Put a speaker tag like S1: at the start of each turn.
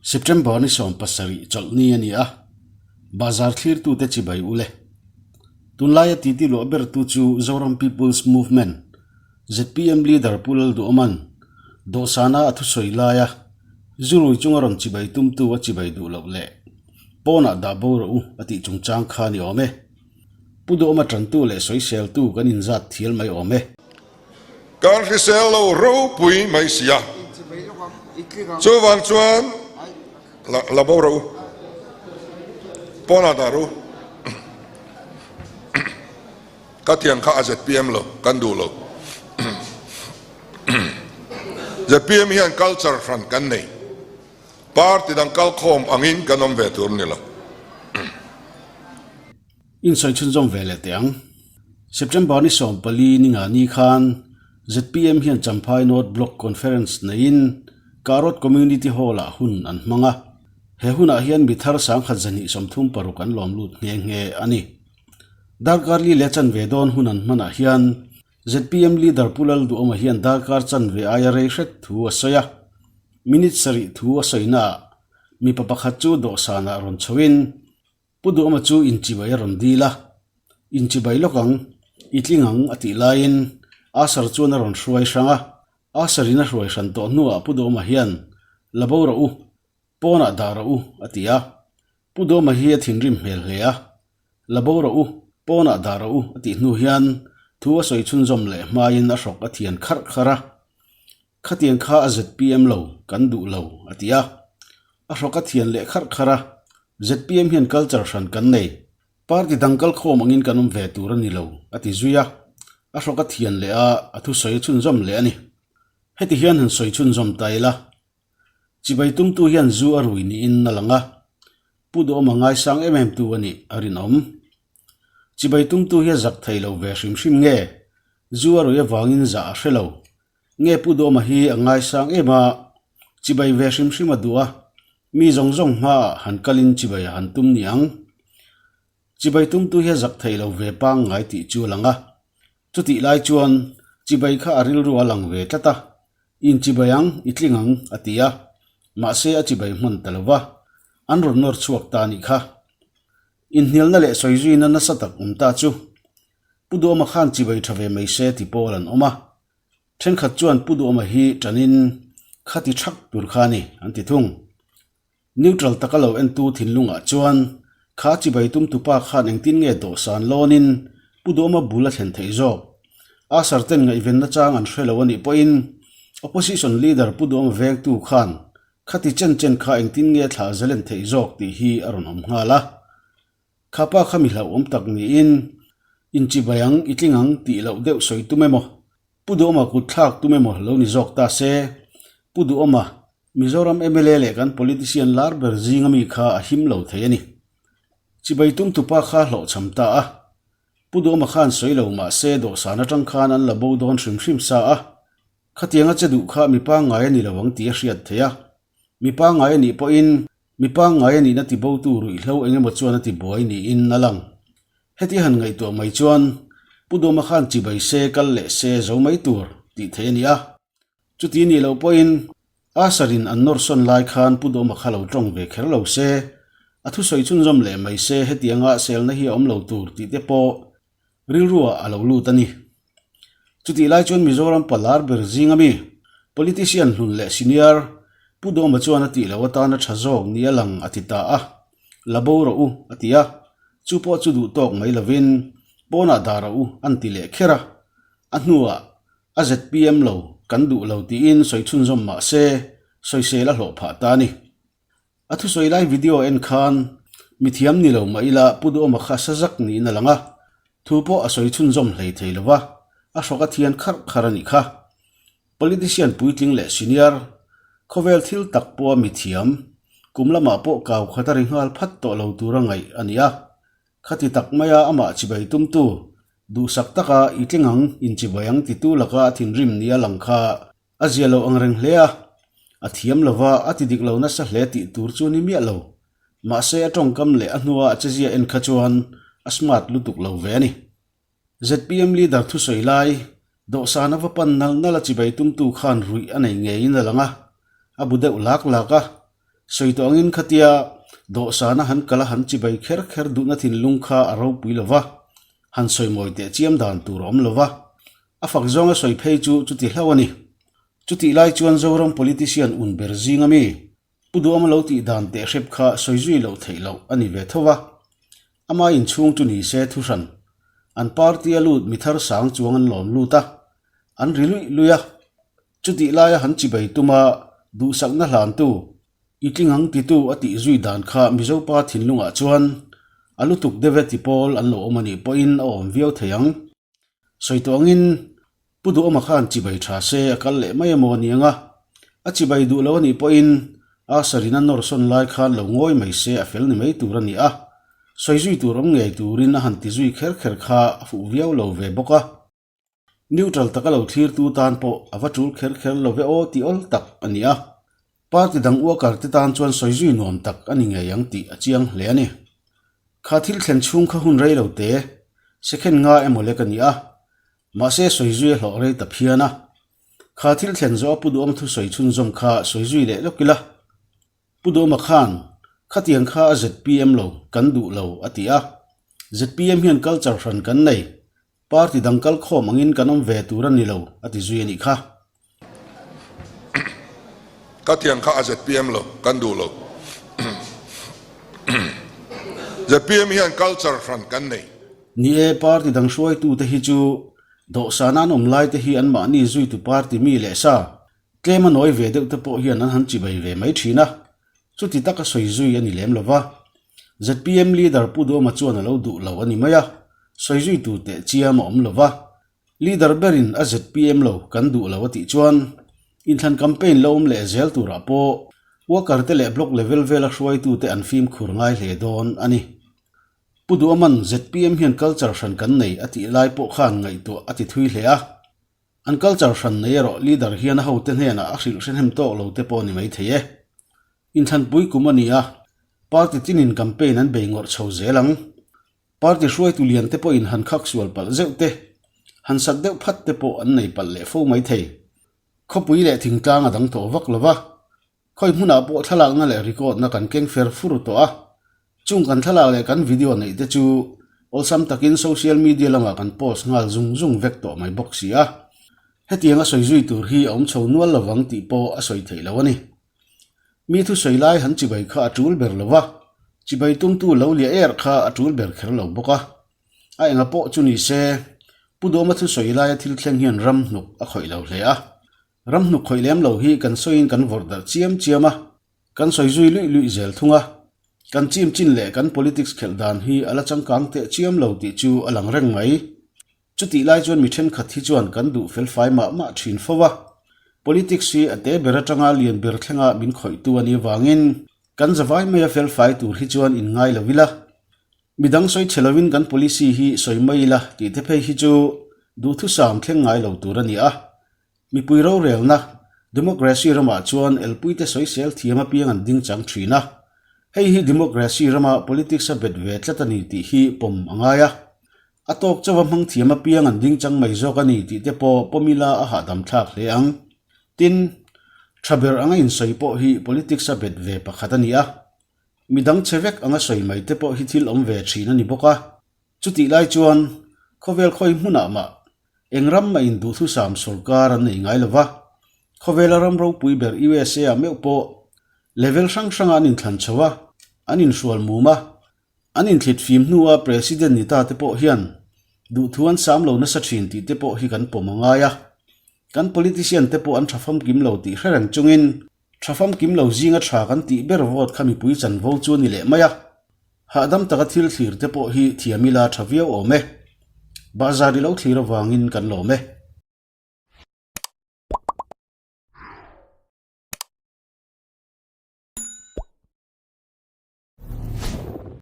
S1: September ni 17 chawlhni a ni a, bazar thlirtute chibai ule. Tunlaia titi luah bertu chu Zoram People's Movement, zpm leader Pu Lalduhawman dawhsana a thusawi laia zurui chunga rawn chibai tumtu a chibai duh loh leh pawnah dah bo rawh u a tih chungchang kha a ni awm e. Pu Duhawma tantu leh sawiseltu kan inzat thial mai awm e.
S2: Kan hrisel lo ropui mai si a, chuvang chuan la bo rawh u, pawnah dah rawh u. Ka tiang kha a zpm lo, kan duh lo. Zpm hian culture hran kan nei. Party dang kalkhawm angin kan awm ve tur a ni lo.
S1: Insawi chhunzawm ve leh teh ang. September ni 14 ni nga ni khan zpm hian Champhai North Block Conference neiin Karot Community Hall-ah hun an hmang a. He hunah hian mi thar 1236 an lawm lut nghe nghe a ni. Darkar li leh chanve dawn hun an hmanah hian zpm leader Pu Lalduhawma hian darkar chanve aia rei hret thu a sawi a. Minute sarih thu a sawinaah mipa pakhat chu dawhsanah rawn chhoin Pu Duhawma chu inchibai a rawn dil a, Inchibai lawk ang, i tling ang a tih laiin Asar chuan a rawn hruai hrang a. Asarin a hruai hran tawh hnuah Pu Duhawma hian La bo rawh u, pawnah dah rawh u a ti a. Pu Duhawma hi a thinrim hmel hle a, La bo rawh u, pawnah dah rawh u a tih hnu hian thu a sawi chhunzawm leh hmain a hrawk a thian kharh kharh a. Khatiang kha a zpm lo, kan duh lo a ti a. A hrawk a thian leh kharh kharh a, zpm hian culture hran kan nei. Party dang kalkhawm angin kan awm ve tur a ni lo a ti zui a. A hrawk a thian leh a, a thusawi a chhunzawm leh a ni. Heti hian han sawi chhunzawm ta ila. Chibai tumtu hian zu a rui niin a lang a, Pu Duhawma ngaisang em em tu a nih a rinawm. Chibai tumtu hi a zak thei lo ve hrim hrim nge? Zu a rui avangin zah a hre lo. Nge Pu Duhawma hi a ngaisang em a, chibai ve hrim hrim a duh a, mi zawng zawng hmaah han kalin chibai a han tum ni ang. Chibai tumtu hi a zak thei lo ve pangngai tih chu a lang a. Chutih lai chuan chibai kha a rilru a lang ve tlat a, In chibai ang, i tling ang, a ti a. Mahse a chibai hman ta lo va, an rawn nawr chhuak ta a nih kha. Inhnialna leh sawizuina nasa tak awm ta chu Pu Duhawma khan chibai tha ve mai se ti pawl an awm a. Thenkhat chuan Pu Duhawma hi tanin khati thak tur kha a ni, an ti thung. Neutral taka lo entu thinlungah chuan kha chibai tumtupa khan engtin nge dawhsan lawnin Pu Duhawma bul a thlen theih zawk? Asar ten ngaihvenna chang an hre lo a nih pawhin Opposition Leader Pu Duhawma vengtu khan khati chen chen kha engtin nge thla zalen theih zawk tih hi a rawn awm nghal a. Kha pa kha mi hlauhawm tak niin inchibai ang i tling ang tih loh deuh sawi tum emaw Pu Duhawma kut thlak tum emaw lo ni zawk ta se Pu Duhawma Mizoram mla leh kan politician lar ber zinga mi kha a him lo thei a ni. Chibai tumtupa kha hlawhchham ta a. Pu Duhawma khan sawi lo mah se dawhsan atang khan an la bo dawn hrim hrim sa a. Khatianga che duh kha mi pangngai a ni lo ang tih a hriat theih a. Mi pangngai a nih pawhin mi pangngai a nihna tibotu ruihhlo eng emaw chuan a tibuai niin a lang. Heti han ngaihtuah mai chuan Pu Duhawma khan chibai se kal leh se zo mai tur tih theih a ni a. Chuti nih loh pawhin Asarin an nawr sawn lai khan Pu Duhawma kha lo tawng ve kher lo se, a thusawi chhunzawm leh mai se hetianga selna hi a awm lo tur tih te pawh rilruah a lo lut a ni. Chutih lai chuan Mizoram palar ber zinga mi, politician hlun leh senior Pu Duhawma chuan a tih loh atana tha zawk ni a lang a ti ta a, la bo rawh u a ti a, chu pawh chu duh tawk mai lovin pawnah dah rawh u an ti leh kher a, a hnuah A zpm lo, kan duh lo tiin sawi chhunzawm mah se, sawisel a hlawh phah ta a ni. A thusawi lai video en khan mithiam ni lo mah ila Pu Duhawma kha sa zak niin a lang a, thu pawh a sawi chhunzawm hlei thei lo va, a hrawk a thian kharh kharh a nih kha. Politician puitling leh senior, khawvel thil tak pawha mithiam, kum lamah pawh kau khat a ri nghal phat tawh lo tura ngaih a ni a. Khati tak maia amah chibai tumtu, duhsak taka i tling ang, inchibai ang titu laka a thinrim nia lang kha a zia lo ang reng hle a. A thiam lova, a ti dik lo nasa hle tih tur chu ni miah lo. Mahse a tawngkam leh a hnua a chezia en kha chuan a smart lutuk lo ve a ni. Zpm leader thusawi lai, dawhsan a va pan nal nal a chibai tumtu khan ruih a nei ngeiin a lang a, a bu deuh lak lak a. Sawi tawh angin khatia dawhsana han kal a han chibai kher kher duhna thinlung kha a ropui lo va, han sawi mawi teh chiam dan tur a awm lo va, a fak zawnga sawi phei chu chuti hlauh a ni. Chutih lai chuan Zoram politician un ber zinga mi Pu Duama lo tih dan teh hrep kha sawi zui loh theih loh a ni ve tho va. Ama inchhung chu ni se thuhran. An party a lut mi thar sang chuang an lawm lut a, an ri luih luih a. Chutih laia han chibai tuma duhsakna hlantu, i tling ang titu a tih zui dan kha Mizopa thinlungah chuan a lutuk deuh e ti pawl an lo awm a nih pawhin a awm viau thei ang. Sawi tawh angin Pu Duhawma khan chibai tha se a kal leh mai emaw a ni ang a, a chibai duh lo a nih pawhin Asarin a nawr sawn lai khan lo ngawi mai se a fel ni mai tur a ni a, sawi zui tur awm ngei turin a han ti zui kher kher kha a fuh viau lo ve bawk a. Neutral taka lo thlirtu tan pawh a va tul kher kher lo ve aw tih awl tak a ni a. Party dang worker te tan chuan sawi zui nuam tak a ni ngei ang tih a chiang hle a ni. Kha thil thlen chhung kha hun rei lo te, second nga emaw lek a ni a, mahse sawi zui a hlawh rei ta phian a. Kha thil thlen zawh a Pu Duhawm thusawi chhunzawm kha sawi zui leh lawk ila. Pu Duhawma khan, Khatiang kha a zpm lo, kan duh lo, a ti a. Zpm hian culture hran kan nei, party dang kal khawm angin kan awm ve tur a ni lo, a ti zui a nih kha.
S2: Khatiang kha a zpm lo, kan duh lo. Zpm hian culture hran kan nei.
S1: Ni e, party dang hruaitute hi chu dawhsana an awm laite hi anmahni zuitu party mi leh sa, Tlem a nawi ve deuh te pawh hian an han chibai ve mai thin a, chuti taka sawi zui a ni lem lo va. Zpm leader Pu Duhawma chuan a lo duh lo a ni mai a, sawi zui tur teh chiam a awm lo va. Leader berin a zpm lo kan duh lo a tih chuan inthlan campaign lo awm leh zel turah pawh worker te leh block level vela hruaitute an fimkhur ngai hle dawn a ni. Pu Duhawma'n zpm hian culture hran kan nei a tih lai pawh khan ngaihtuah a ti thui hle a. An culture hran nei erawh leader hian a hote hnenah a hrilh hrehnem tawk lo te pawh a ni mai thei e. Inthlanpui kum a ni a, party tinin campaign an bei ngawrh chho zel ang. Party hruaitu lian te pawhin han khak sual palh zeuh te, han sat deuh phat te pawh an nei palh leh fo mai thei. Khawpui leh thingtlang a dang tawh vak lo va, Khawi hmunah pawh thlalakna leh record-na kan keng fer fur tawh a, chung kan thlalak leh kan video neih te chu awlsam takin social media lamah kan post nghal zung zung vek tawh mai bawk si a. Hetiang a sawi zui tur hi a awm chho nual lovang tih pawh a sawi theih lo a ni. Mi thusawi lai han chibai kha a tul ber lo va, chibai tumtu lo liah er kha a tul ber kher lo bawk a. A enga pawh chu ni se, Pu Dawma thusawi laia thil thleng hian ram hnuk a khawih lo hle a. Ram hnuk khawih lem lo hi kan sawiin kan vawrh darh chiam chiam a, kan sawi zui luih luih zel thung a. Kan chim chin leh kan politics khelh dan hi a la changkang teh chiam lo tih chu a lang reng mai. Chutih lai chuan mi thenkhat hi chuan kan duh felfai mah mah thin fo a. Politics hi a te ber atanga lian ber thlenga min khawihtu a nih avangin kan zavai maia felfai tur hi chuan inngai lo ila. Midang sawi chhe lovin kan policy hi sawi mai ila tih te phei hi chu duhthusam thleng ngai lo tur a ni a. Mipui rorelna, Democracy ramah chuan elpuite sawisel thiam apiang an ding chang thin a. Hei hi democracy rama politics a bet ve tlat a ni tih hi pawm a ngai a. A tawk chauha hmang thiam apiang an ding chang mai zawk a ni tih te pawh pawm ila a hahdam thlak hle ang. Tin, tha ber anga insawi pawh hi politics a bet ve pakhat a ni a. Midang chhe vek anga sawi mai te pawh hi thil awm ve thin a ni bawk a. Chutih lai chuan khawvel khawi hmunah mah Eng ram mah in duhthusam sorkar an nei ngai lo va, khawvela ram ropui ber USA ah meuh pawh level hrang hranga an inthlan chho a, an inhrual mum a, an inthlit fim hnua President ni ta te pawh hian duhthu an sam lo nasa thin tih te pawh hi kan pawm a ngai a. Kan politician te pawh an tha famkim lo tih hre reng chungin tha famkim lo zinga tha kan tih ber vote kha mipui chanvo chu a ni leh mai a. Hahdam taka thil thlir te pawh hi thiam ila tha viau awm e. Bahzar i lo thlir avangin kan lawm e.